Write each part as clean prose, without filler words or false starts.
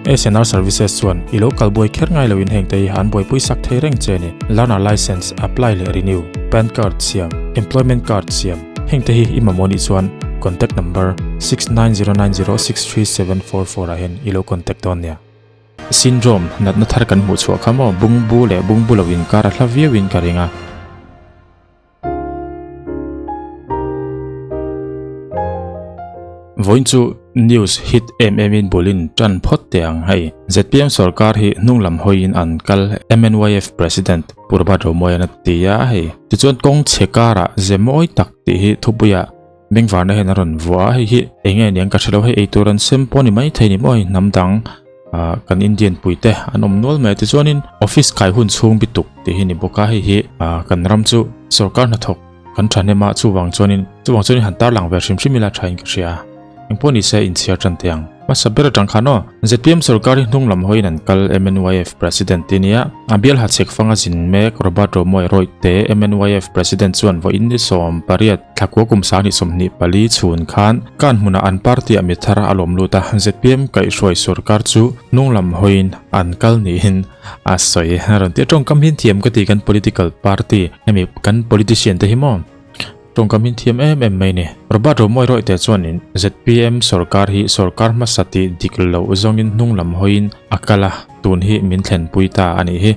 SNR Services chuan i lo kal buai kher ngai loin heng te hi an buaipui sak thei reng che a ni. Learner Licence apply leh renew, PAN card siam, Employment card siam, heng te hi i mamawh nih chuan contact number 6909063744 ah hian i lo contact dawn nia. Syndrome natna thar kan hmuh chhuah kha maw bungbu leh bungbu lo inkar a hla viauin ka ring a. Vawiin chu news hit em em in bulin tan phawt teh ang hei. ZPM sorkar hi hnung lam hawiin an kal MNYF President Purbat Romoian a ti a hei. Tichuan kawng chhe karah ze mawi tak tih hi thupuiah Bengvarna hian a rawn vuah a, hei hi eng nge aniang ka hrelo hei eitur an sem pawh a ni maithei ni maw hei hnam dang ah kan Indian pui te an awm nual mai a tichuanin office kai hun chhung bi tuk tih hi a ni bawk a hei hi ah kan ram chu sorkar hnathawk kan thahnem a chuvang chuanin chuvang chuanin han tarlang ve hrim hrim ila thain ka hria engpawh ni se inchhiar tan teh ang hmasa ber atang khan aw zpm sorkar hi hnung lam hawiin an kal MNYF president te nia a bial hachhek fanga zin mek Robert Romawia Rawih te MNYF president chuan vawiin ni 18 Thlakua kum 2024 chhun khan kan hmunah an party-ah mi thar a lawm lut a, zpm kaihhruai sorkar chu hnung lam hawiin an kal niin a sawi. A rawn ti a, tawngkam hi thiam ka ti kan political party hemi kan politician te hi maw tawngkam hi thiam em em mai ni. Robert Romawi Rawihte chuanin zpm sorkar hi sorkar hmasa tih dik loh zawngin hnung lam hawiin a kal a, tun hi min thlenpui ta a nih hi.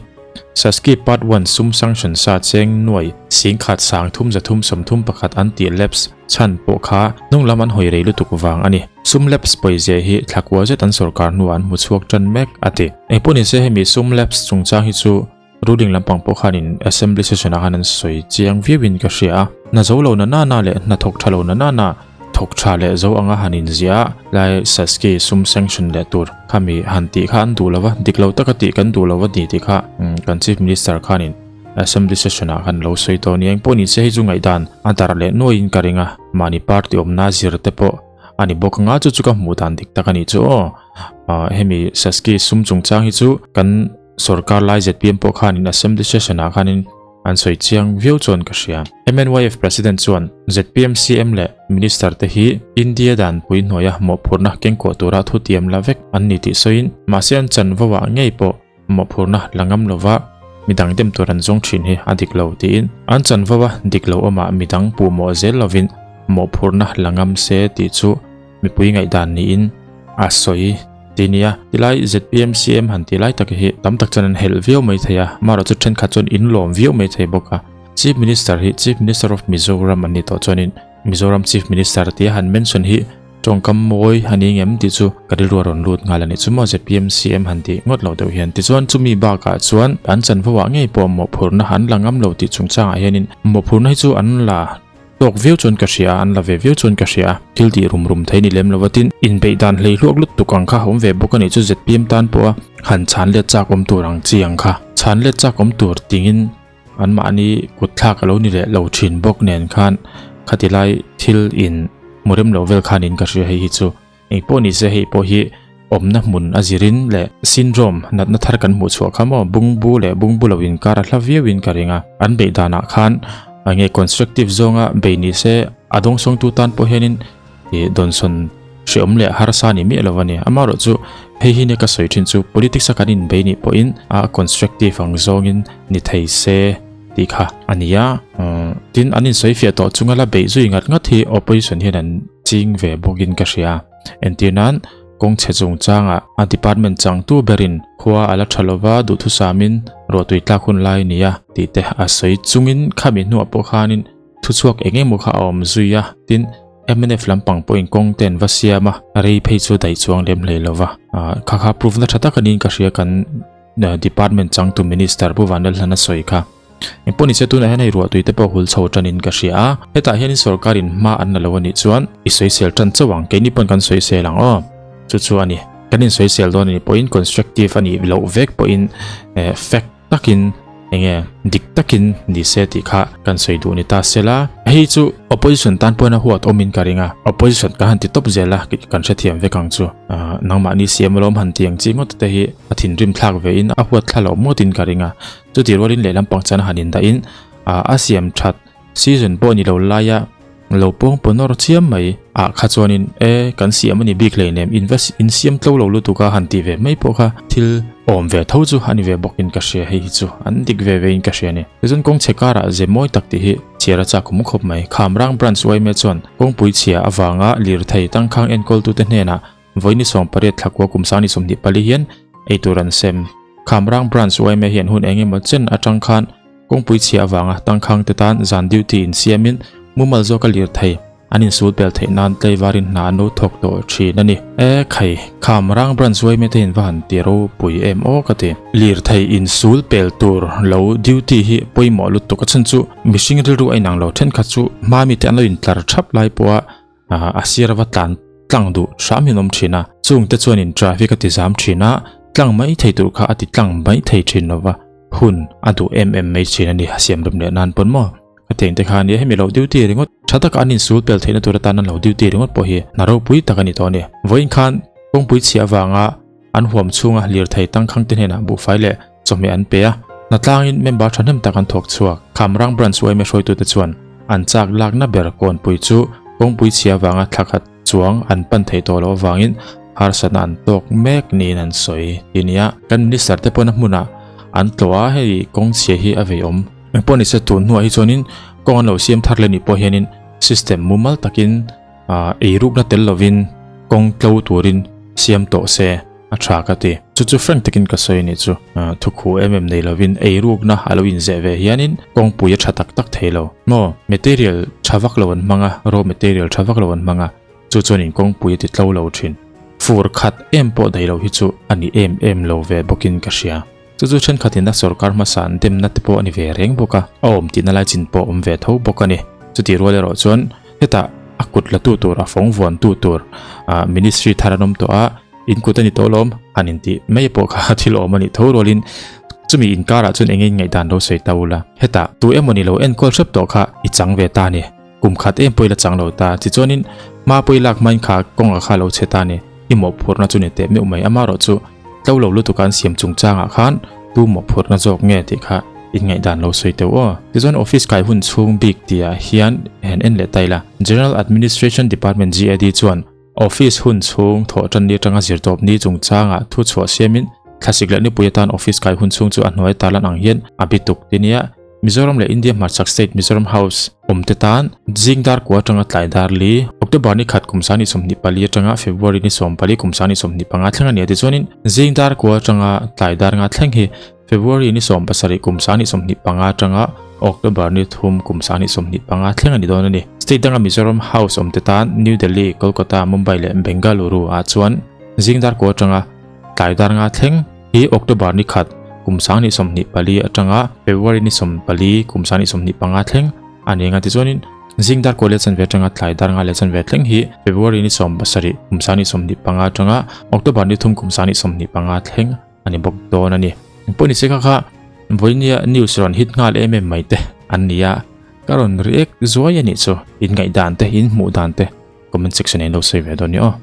Saski Part One sum sanction sa cheng nuai singkhat sang thum za thum sawmthum pakhat an tih lapse chhan pawh kha hnung lam an hawi rei lutuk vang a ni. Sum lapse pawizia hi thlakua zet an sorkar hnuah an hmu chhuak tan mek a ti. Engpawh nise hemi sum lapse chungchang hi chu ruling lampang pawh khanin Assembly session ah khan an sawi chiang viauin ka hria a. Hna zo lo na na na leh hna thawk tha lo na na na Thawk tha leh zo anga han inziah lai Saski sum sanction leh tur khami han tih kha an duh lova, dik lo taka tih kan duh lova ni tih kha kan Chief Minister khanin Assembly session ah khan lo sawi tawh a ni. Engpawh ni se hei chu ngaihdan a darh leh nuaiin ka ring a, mahni party awmna zir te pawh a ni bawk anga chu chu ka hmuh dan dik tak a nih chu aw. Hemi Saski sum chungchang hi chu kan Sorkar lai zpm pawh khanin Assembly session ah khanin an sawi chiang viau chuan ka hria. MNYF President chuan zpm CM leh Minister te hi India dan pui hnuaia mawhphurhna kengkuah tura thutiam la vek an ni tih sawiin mahse an chanvo ah ngei pawh mawhphurhna la ngam lova midang dem tur an zawng thin hi a dik lo tiin an chanvo a dik lo awmah midang puhmawh zel lovin mawhphurhna la ngam se tih chu mipui ngaihdan niin a sawi ti nia. Tilai zpm CM han tih lai tak hi tam tak chuan an helh viau mai thei a, amaherawhchu thenkhat chuan in lawm viau mai thei bawk a. Chief Minister hi Chief Minister of Mizoram an ni tawh chuanin Mizoram Chief Minister tia han mention hi tawngkam mawi a ni ngem tih chu ka rilru a rawn lut nghal a ni. Chu maw zpm CM han tih ngawt lo deuh hian tichuan chumi bakah chuan an chanvo ah ngei pawh mawhphurhna an la ngam lo tih chungchangah hianin mawhphurhna hi chu an la Tawk viau chuan ka hria a, an la ve viau chuan ka hria a, thil tih rum rum thei ni lem lova tin, inbeih dan hlei hluak lut tuk ang kha awm ve bawk a nih chu zpm tan pawh a han chhan let chak awm tur ang chi ang kha. Chhan let chak awm tur tingin anmahni kut thlak a lo ni leh lo thin bawk nen khan khati lai thil in hmu rem lo vel khanin ka hria hei hi chu engpawh ni se hei pawh hi awmna hmun a zirin leh syndrome natna thar kan hmuh chhuah kha maw bungbu leh bungbu lo inkar a hla viauin ka ring a an beih danah khan enge constructive zawnga bei ni se a dawngsawngtu tan pawh hianin ih dawnsawn hreawm leh harsa ni miah lo a ni amaherawh chu hei hi nia ka sawi thin chu politics a kan inbei nih pawhin a constructive ang zawngin ni thei se tih kha a ni a tin an insawi fiah tawh chunga la beih zui ngat ngat hi opposition hian an ching ve bawkin ka hria. Entir nan, kawng chhe chungchangah a department changtu berin khua a la tha lova duhthusamin ruahtui tlak hun lai a ni a tih te a sawi chungin khami hnuah pawh khanin thuchhuak eng emaw kha a awm zui a, tin mnf lampang pawhin kawng te an va siam a, rei phei chu daih chuang lem hlei lova. Kha kha proof na tha tak a niin ka hria kan department changtu minister Pu Vanlalhlana sawi kha. Engpawh nise tunah hian hei ruahtui te pawh hul chho tanin ka hria a, hetah hianin sorkarin hma an la lo a nih chuan i sawisel tan chauh ang, keini pawn kan sawisel ang aw, chu chu a ni. Kan insawisel dawn a nih pawhin constructive a nih loh vek pawhin eh fact takin enge dik takin ni se tih kha kan sawi duh ni ta sela. Hei chu opposition tan pawhin a huat awmin ka ring a, opposition ka han ti tawp zel a, kan hrethiam vek ang chu. Nangmahni siam alawm han ti ang chi ngawt te hi a thinrim thlak vein a huat thla loh mawtin ka ring a. Chutih rualin lehlam pangchana han indahin a siam that season pawh ni lo laia Lo pawng paw nawr chiam mai ah kha chuanin e kan siam a ni bik hleinem in va in siam tlo lo lutuk a han tih ve mai pawh kha thil awm ve tho chu a ni ve bawkin ka hria hei hi chu an dik ve ve in ka hria a ni. Tichuan kawng chhe karah ze mawi tak tih hi chhiar a chak awm khawp mai. Khamrang Branch yma chuan kawngpui chhia avanga lirthei tangkhang enkawltute hnenah Vawiin 18 thlakua kum 24 hian eitur an sem. Khamrang Branch yma hian hun eng emaw chen atang khan kawngpui chhia avanga tangkhang te tan zan duty insiamin mumal zawka lirthei an insul pel theih nan tlaivarin hna an lo thawk tawh thin a ni. E khai, Khamrang Branch yma te in va han ti ropui em aw ka ti. Lirthei insul pel tur lo duty hi pawimawh lutuk a chhan chu mihring rilru a inang lo thenkhat chu hma mite an lo intlar thap lai pawha a sir ava tlan tlang duh hram hian awm thin a chung te chuanin traffic a ti zam thin a tlang mai thei tur kha a ti tlang mai thei thin lova hun a duh em em mai thin a ni a siam rem leh nan pawn maw ka teng te kha ania hemi lo duty ringawt tha taka an insul pel theihna tur atan an lo duty ringawt pawh hi hna ropui tak a ni tawh a ni vawiin khan kawngpui chhia avanga An huam chhunga lirthei tangkhang te hnenah buhfai leh chawhmeh an pe a, hnatlangin member thahnem tak an thawk chhuak. Khamrang Branch yma hruaitute chuan an chak lakna ber kawnpui chu kawngpui chhia avanga thla khat chuang an pan theih tawh loh avangin harsatna an tawk mek niin an sawi ti nia. Kan Minister te pawhna hmunah an tlawh a, hei kawng chhia hi a vei awm. Engpawh nise tun hnuah hi chuanin kawng an lo siam thar leh nih pawh hianin system mumal takin Eirukna tel lovin kawng tlo turin siam tawh se a tha ka ti. Chu chu frank takin ka sawi anih chu. Thukhu em em nei lovin eirukna a lo inzeh ve hianin kawngpui a tha tak tak thei lo. Maw material tha vak lo an hmang a, raw material tha vak lo an hmang a, chu chuanin kawngpui a ti tlo lo thin. Fur khat em pawh daih lo hi chu a ni em em lo ve bawkin ka hria. Chu chu thenkhatin a sorkar hmasa an demna te pawh a ni ve reng bawk a, a awm tihna lai chin pawh awm ve tho bawk a ni. Chutih rual erawh chuan hetah a kut la tu tur, a fawng vuan tu tur ministry thar an awm tawh a, in kut a ni tawh lawm han intih mai pawh kha thil awm a nih tho rualin chumi inkarah chuan eng eng ngaihdan lo sawi ta ula. Hetah tu emaw ni lo enkawl hrep tawh kha i chang ve ta a ni. Kum khat em pawh i la chang lo ta. Tichuanin hma pawh i lak hmain kha kawnga kha lo chhe ta a ni. I mawhphurhna chu ni teh meuh mai. Amaherawh chu tlo lo lutuk an siam chungchangah khan tu mawhphurhna zawk nge tih kha in ngaihdan lo sawi teuh aw. Tichuan office kai hun chhung bik tihah hian han en leh ta ila. General Administration Department, GAD, chuan office hun chhung thawh tan ni atanga zirtawp ni chungchangah thu chhuah siamin thlasik leh nipui atan office kai hun chhung chu a hnuai tarlan ang hian a bi tuk ti nia. Mizoram leh India hmarchhak state Mizoram House awmte tan zing dar kua atanga tlai dar li, October ni khat kum 24 atanga February ni 14 kum 25 thleng a ni a tichuanin zing dar kua atanga tlai dar nga thleng hi February ni 17 kum 25 atanga October ni 3 kum 25 thleng a ni dawn a ni. State danga Mizoram House awmte tan New Delhi, Kolkata, Mumbai leh Bengaluru ah chuan zing dar kua atanga tlai dar nga thleng Hi October ni khat kum 2024 atanga February ni 14 kum 2025 thleng a ni anga tichuanin zing dar kaw leh chanve atanga tlai dar nga leh chanve thleng hi February ni 17 kum 2025 atanga October ni 3 kum 2025 thleng a ni bawk dawn a ni. Engpawh ni se kha kha vawinia news rawn hit nghal em em mai te an ni a, ka rawn react zuai a nih chu, in ngaihdan te, in hmuh dan te comment section ah in lo sawi ve dawn ni aw.